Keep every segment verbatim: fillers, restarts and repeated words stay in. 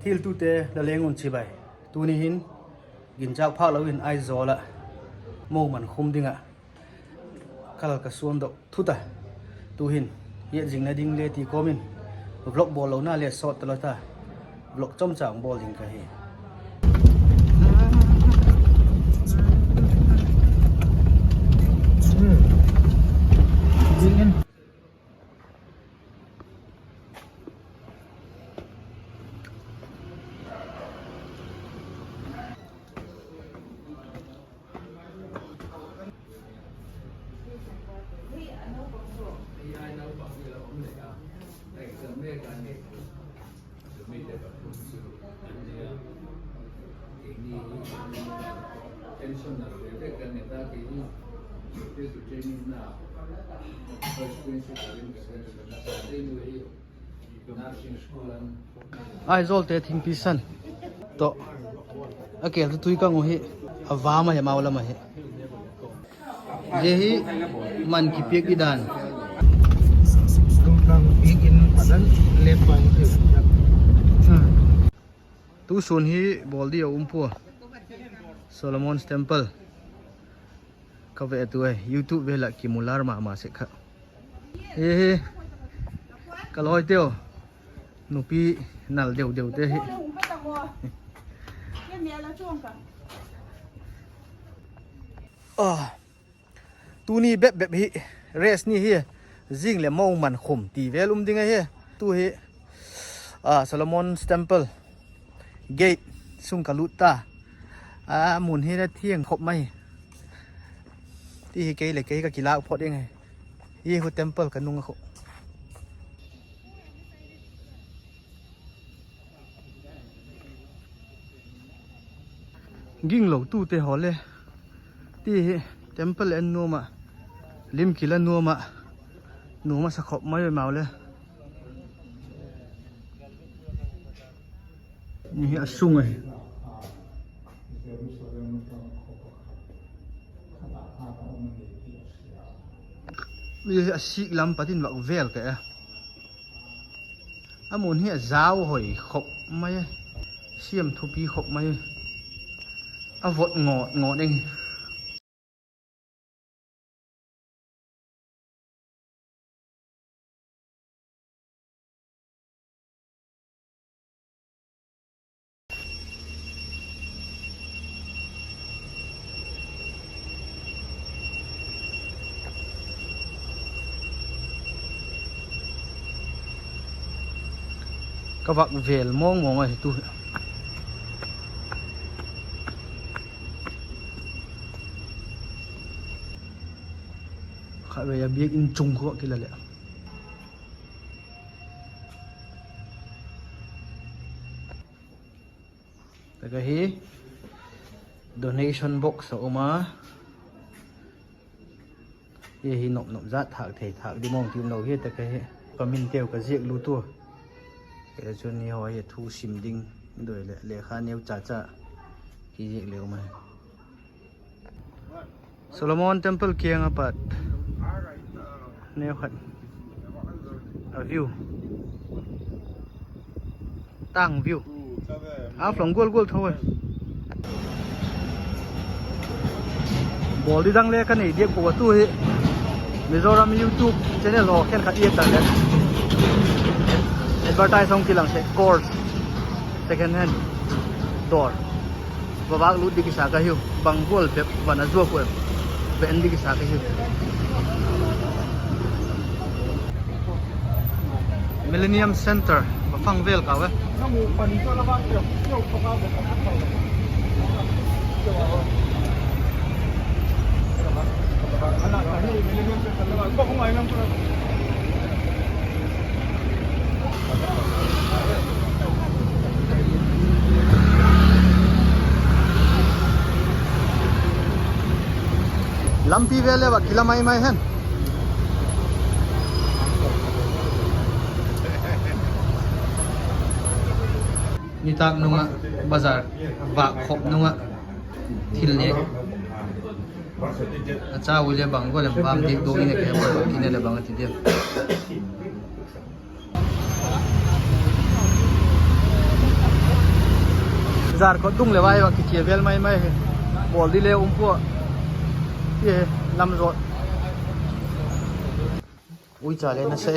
Hiltute la leng un chibai. Tuni hin ginchâk phâk lo in Aizawl ah mo man khum ding ah kal ka suandok thut a. Tu'hin hiat zingna ding le ti kawm in vlog bawl lona le sawt talo ta, vlog chomcha hung bawl ding ka hi. Aizawlte thingpi san tawh a kêl tu tui kang uh hi, a vâm ahi, amau lam ahi. Zia hi man kipiak i dan. Tu sûn hi bawl di a um pua, Solomon's Temple. Ka ve tu ai, YouTube vel ah kimu lar ma ma sek kha. Hi hi, ka lawiteu, nupi nal deu deute hi. Tuni bep bep hi rest ni hi, zing leh mo man khum ti vel um ding ahi. Tu hi Solomon's Temple gate sung ka lût ta. A mun hi la thiang khop mai. Ti hi kei leh kei ka kilâk phot ing hi. Hi khu temple ka nung a khu. Ginglotute haw le ti hi temple en nuam ah, lim kila nuam ah, nuam a sa khop mai mau le. Ni hi a sung ahi. A sik lam pat in vak vêl ka e. A mun hi a zau hoi khop mai, siam thupi khop mai. A vot ngat ngat eng. Ka vak vêl mawng mawng ahi tu. Khatvei a biak in chung khu a kila leh. Tak ahi, donation box a um a. Hi hi nop nop zat thâk thei thâk di mawng ti umlo hi tak ahi. Ka minteu ka ziak lut ua. Kei chun hi haw hi thu sim ding doi leh lekha neu cha cha kiziak le um ahi. Solomon Temple kiang a pat neu khat a view, tang view, a flong gual gual tho e. Bawl di dang le ka nei diak pua, tu hi Mizoram YouTube channel haw khenkhat i et tak leh advertise hung kilang sek, course, second hand dawr. Va vâk lût di kisa ka hiu, bang gual bep van a zuak u em, va en di kisa ka hiu. Millennium Centre va phang vêl kau e. Lampi vêl le va kila mai mai hen. Nitâk nung ah bazar vâk khop nung ah thil nêk a chau le bang gual em bam diak dawng in a ke bang ti ne le bang a ti diam. Zan kawt dung leh vai va kichia vel mai mai hi. Bawl di le um pua. Hi hi, lam zawt. Uicha le na se.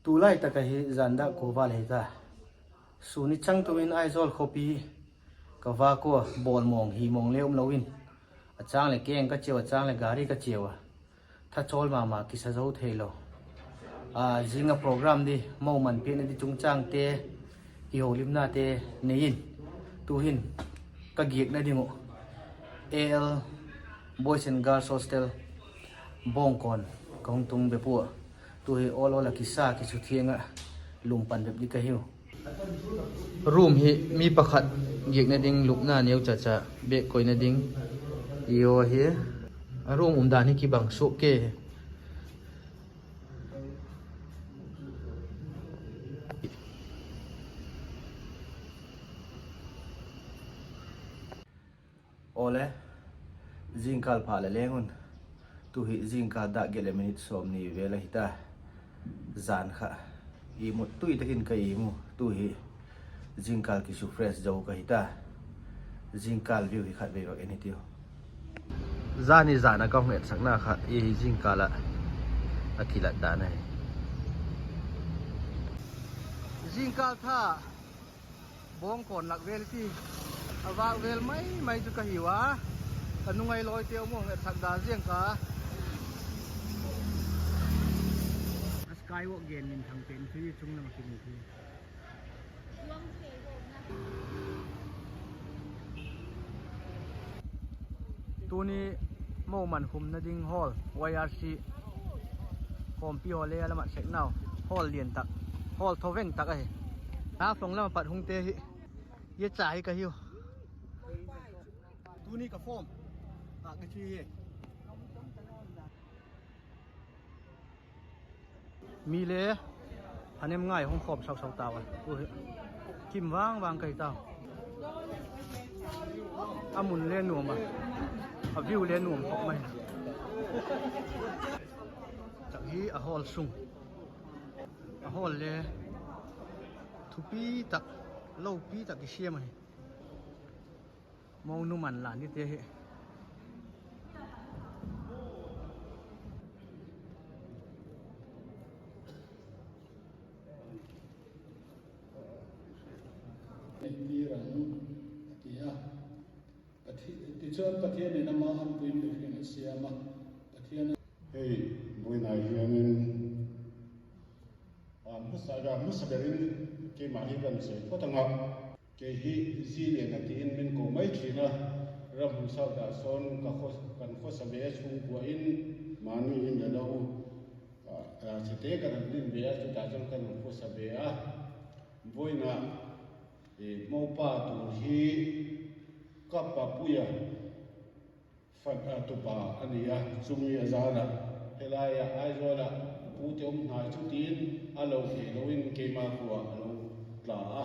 Tulai tak ahi zan dak kua val hita. Suni chang tumin Aizawl khawpi ka vak ua, bawl mawng hi mawng le um lo in, a châng leh keng ka chiau, a châng leh gari ka chiau a, thachawl ma ma kisa zo theilo. A, zing a program di, mo man piakna di chungchângte, kiholimnate nei in, tu'hin ka giakna ding uh A L Boys and Girls Hostel Bawngkawn ka hung tung bep ua. Tu hi awl awl ah kisa kisuthiang ah lum pan bep di ka hiu. Room hi mi pakhat giakna ding, lupna neucha cha, bag koina ding, i aw hi. A room umdan hi kibang suak ke. Awle, zingkâl pha le leng un. Tu hi zingkâl dak giat leh minute sawmni vel ahi ta. Zan kha imut tui tak in ka imu. Tu hi zingkâl kisu fresh zo ka hi ta. Zingkâl view hi khatvei vak en hitiu. Zani zan a ka hung etsakna kha hi zingkâl ah a kilat dan ahi. Zingkâl tha Bawngkawn lak vel ti, a vâk vel mai mai chu ka hiu a. Ka nungai lawite um a, hung etsak da ziang ka. A skywalk gen minthang pen chu chung lam a kimu hi. Tuni mo man khumna ding hall, Y R C, khawmpi hall le a la mat sek nau, hall lian tak, hall thoveng tak ahi. Haflong lam a pat hungte hi, zia cha hi ka hiu. Tuni ka form tak ka chi hi. Mi le phanem ngai hung khawm sau sau tau a, tu hi kim vang vang ka hi tau. A mun le nuam a, a view le nuam khawp mai. Tak hi a hall sung, a hall le thupi tak, lopi tak kisiam ahi. Mo nu man lan dite hi. Ti ran a ti a, Pathi-, tichuan Pathian in ama an puitu hin a siam a, Pathian a, hei, buaina hian in, a, hmasa, a hmasa ber in keimah hi kan sei phawt ang a. Kei hi Zilian a ti in min ko mai ṭhin a, Ramhunsau Dahsawn ka khaw, kan khawsa ve a chhungkua in, mani in la lo, a, a, chate kan han din ve a, chutah chuan kan khawsa ve a. Buaina, e, mopa tur hi ka papuia fat a tupa a ni a, chumi a zan a, helai a Aizawl a pute awm hnai chu tiin a lo thei lo in keima khua a lo tla a,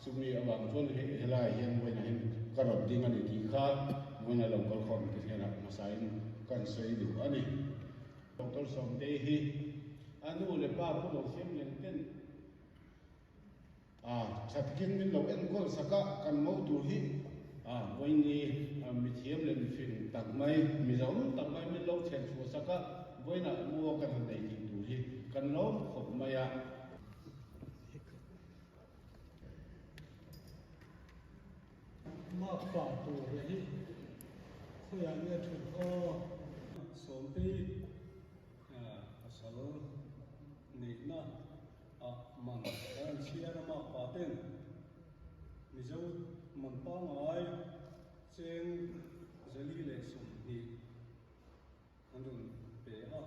chumi avang chuan he, helai hian buaina hin ka rawt ding a ni tih kha buaina lo kal khawm te hian a hmasa in kan sawi duh a ni. Doctor Sawmte hi a nu leh pa pu lo siam leng ten, a, ṭhat kin min lo enkawl sak a, kan mo tur hi, a, vawiin ni, a, mithiam leh mifing tak mai, mi zawm tak mai min lo chhiar chhuah sak a, vawiin a mu a kan han nei tih tur hi kan lawm khawp mai a. Makpa tur hi khawiah nge ṭhut aw, Sawmte, a, pasal neihna ah man kan siar a, makpa ten Mizo man pangngai cheng zali leh sawmhnih an rawn pe a.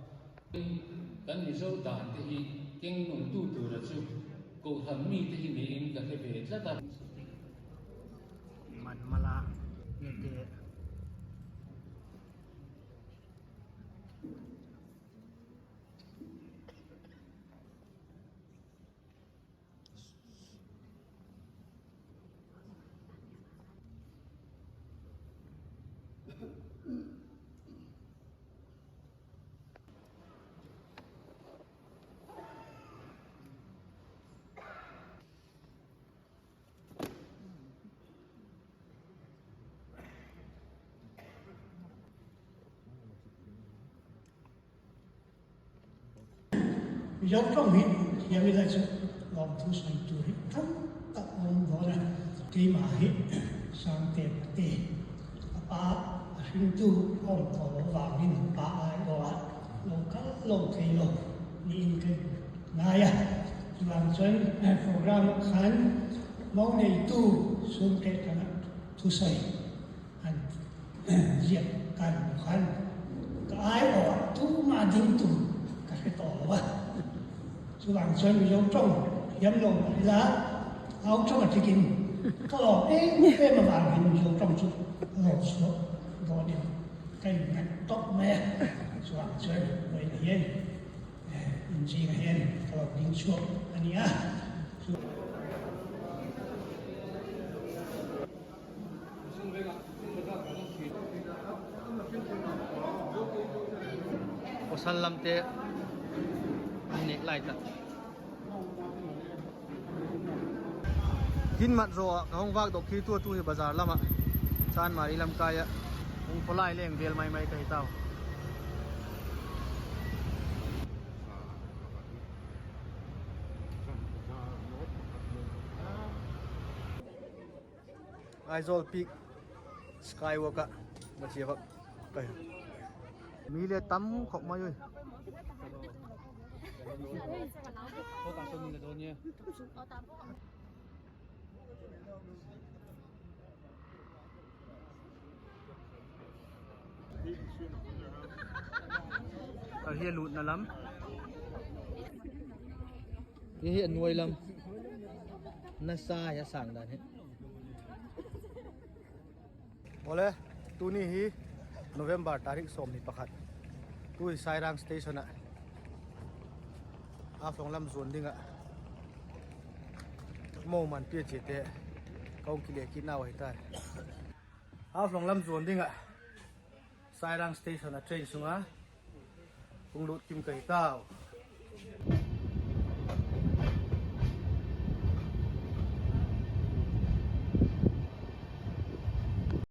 Kan Mizo dante hi keng nungtu tura chu Kohhran mite hi niin ka hre ve tlat a. Man mala nge te. Zoṭawng hi, hiam i lai chu, lawmthu saitu hi tam tak a um dawn a. Keima hi Sângte pate, a pa, a hringtu a um tawh lo vang in, pa ai aw a, lo kal lo thei lo ni in ka ngai a. Chuvang chun, program ah khan mo neitu Sângte khan thusai an ziak kan khan, ka ai aw a, tuma ding tu ka hre tawh lo a. Chuvang chun Zoṭawng hiam lo i la, Auṭawng a tikin ka lawm em em a vang hin Zoṭawng chu lo suak dawn in ka innat tawk mai a. Chuvang chun vaina hian, inzing a hian ka lo ding suak a ni a. Pawsal lamte an nêk lai tak. Ginmat zaw ah ka hung vâkdok kit ua, tu hi bazar lam ah, Chanmari lamkai ah hung paw lai leng vêl mai mai ka hi tau. Aizawl Peak Skywalk ah va chia vak ka hi. Mi le tam khop mai ui. A hi a lutna lam. Hi hi a nuai lam. Nasa hi a sâng dan hi. Awle, tuni hi November tarik sawmni pakhat. Tu hi Sairang Station ah Haflong lam zuan ding ah mo man pia chiate ka hung kile kitnau ahi tai. Haflong lam zuan ding ah Sairang Station ah train sung ah hung lut kim ka hi tau.